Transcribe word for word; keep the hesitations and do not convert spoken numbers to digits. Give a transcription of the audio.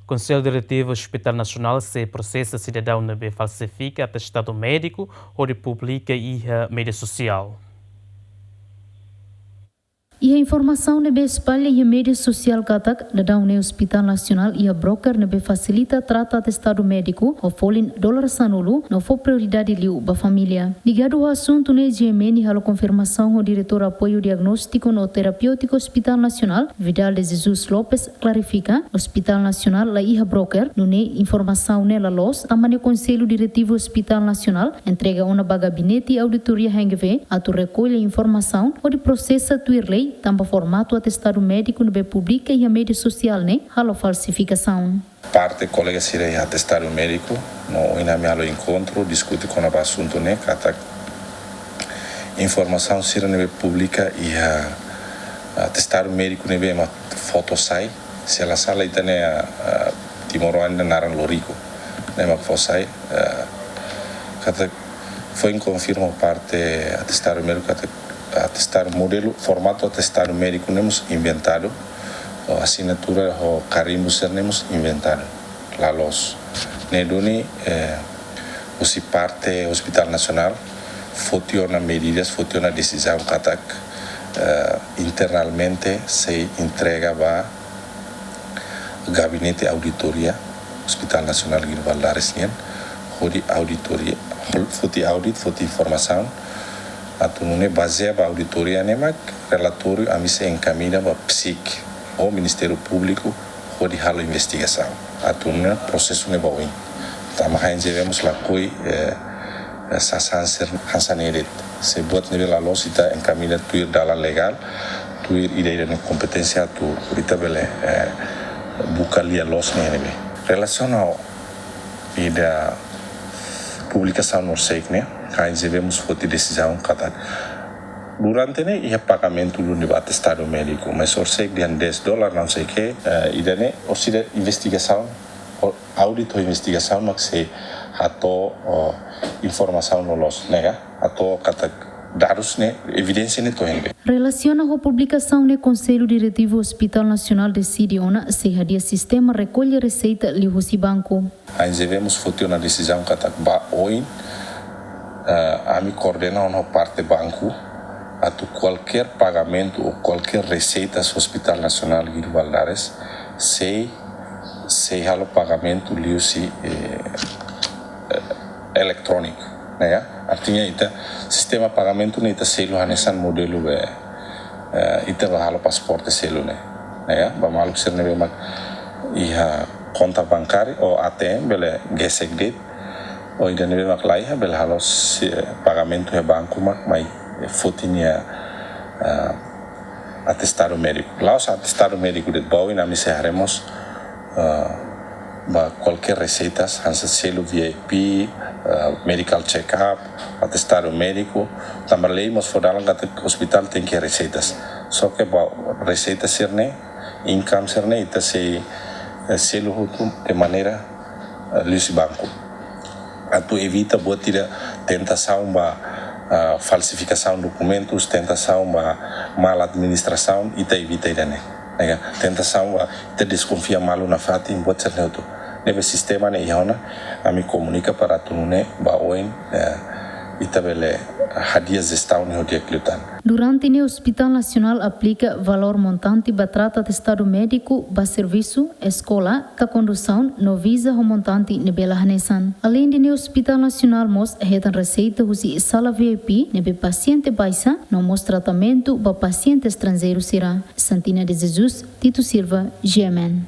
Konsellu Diretivu Hospital Nasionál sei prosesa sidadaun ne'ebé falsifika atestadu médiku hodi publika iha média sosiál. Iha informasaun ne'ebé espalla iha média sosiál katak daudaun ne'e Hospital Nasionál iha broker ne'ebé fasilita trata atestadu médiku ho folin dolar sanulu no fó prioridade liu ba família. Ligadu ho asuntu ne'e, G M N halo konfirmasaun ho Diretór Apoiu Diagnóstiku no Terapêutiku Hospital Nasionál, Vidal de Jesus Lopes, klarifika, Hospital Nasionál la iha broker, nune'e informasaun ne'e la loos, tanba ne'e Konsellu Diretivu Hospital Nasionál entrega ona ba Gabinete Auditoria H N G V atu rekolla informasaun hodi prosesa tuir lei, tanba formatu atestadu médiku ne'ebé publika iha média sosiál ne'e halo falsifikasaun. Parte kolega sira iha atestadu médiku, no ohin ami halo enkontru, diskute kona-ba asuntu ne'e, katak informasaun sira ne'ebé publika iha atestadu médiku ne'ebé ema foto sai, se la sala ita-nia, ah, timoroan nia naran Lorico, ne'e ema fó sai, ah, katak foin konfirma parte atestadu médiku katak atestadu modelu, formatu atestadu médiku ne'e mós inventadu, ho asinatura ho karimbu sira ne'e mós inventadu. La loos. Ne'e duni, eh, husi parte Hospital Nasionál foti ona medidas, foti ona desizaun katak, eh, internamente sei entrega ba Gabinete Auditoria Hospital Nasionál Guido Valadares nian, hodi auditoria, foti audit, foti informasaun, atu nune'e bazeia ba auditoria ne'e mak relatóriu ami sei enkamiña ba PCIC, ou Ministériu Públiku, hodi halo investigasaun. Atu nune'e prosesu ne'e ba oin. Tanba H N G V mós lakohi, eh, eh, sasán sira hanesan ne'e de'it. Se buat ne'ebé la loos ita enkamiña tuir dalan legál, tuir ida-idak nia kompeténsia atu ita bele, eh, buka lia loos ne'e ne'ebé. Relasiona ho ida publikasaun horisehik ne'e, H N G V mós foti desizaun katak durante ne'e iha pagamentu duni ba atestadu médiku, mas horisehik dehan dez dolar, não sei quê, eh, ida-ne'e, orsida investigasaun, o, audit ho investigasaun mak sei hato'o, o, informasaun loloos, ne'e ka? Hato'o katak dadus ne'e, evidénsia ne'e to'o iha ne'ebé. Relasiona ho publikasaun ne'e, Konsellu Diretivu Hospital Nasionál deside ona sei hadi'a sistema rekolla reseita liuhusi banku. H N G V mós foti ona desizaun katak ba oin, eh, ami koordena ona ho parte banku, atu kualkér pagamentu ou kualkér reseitas Hospital Nasionál Guido Valadares, sei, sei halo pagamentu liuhusi, eh, eh, eletróniku, ne'e ka? Artinya ita sistema pagamentu ne'e ita selu hanesan modelu be, eh, ita ba halo pasaporte selu ne'e, ne'e ka? Ba maluk sira ne'ebé mak iha konta bankária ou A T M bele gesek de'it, ou ida ne'ebé mak la iha bele halo si-, pagamentu iha banku mak mai foti nia, eh, atestadu médiku. La'ós atestadu médiku de'it, ba oin ami sei haree mós, ah, ba kualkér reseitas, hanesan selu V I P, ah, medical check-up, atestadu médiku, tanba lei mós fó dalan katak ospitál tenke reseitas. Só ke ba reseitas sira-ne'e, income sira-ne'e, ita sei, eh, selu hotu de maneira, eh, liuhusi banku. Atu evita buat ida tentasaun ba, ah, falsifikasaun dokumentus, tentasaun ba mal administrasaun, ita evita ida-ne'e. Ne'e ka, tentasaun ba ita deskonfia malu nafatin, buat sira-ne'e hotu. Ne'ebé sistema ne'e iha ona, ami komunika para atu nune'e ba oin, eh, ita bele hadi'a jestaun ne'e ho di'ak liután. Durante ne'e Hospital Nasionál aplika valór montante ba trata atestadu médiku ba servisu, eskola, ka kondusaun no viza ho montante ne'ebé la hanesan. Aleinde ne'e Hospital Nasionál mós hetan reseita husi sala V I P ne'ebé pasiente baixa no mós tratamentu ba pasiente estranjeiru sira. Santina de Jesus, Tito Silva, G M N.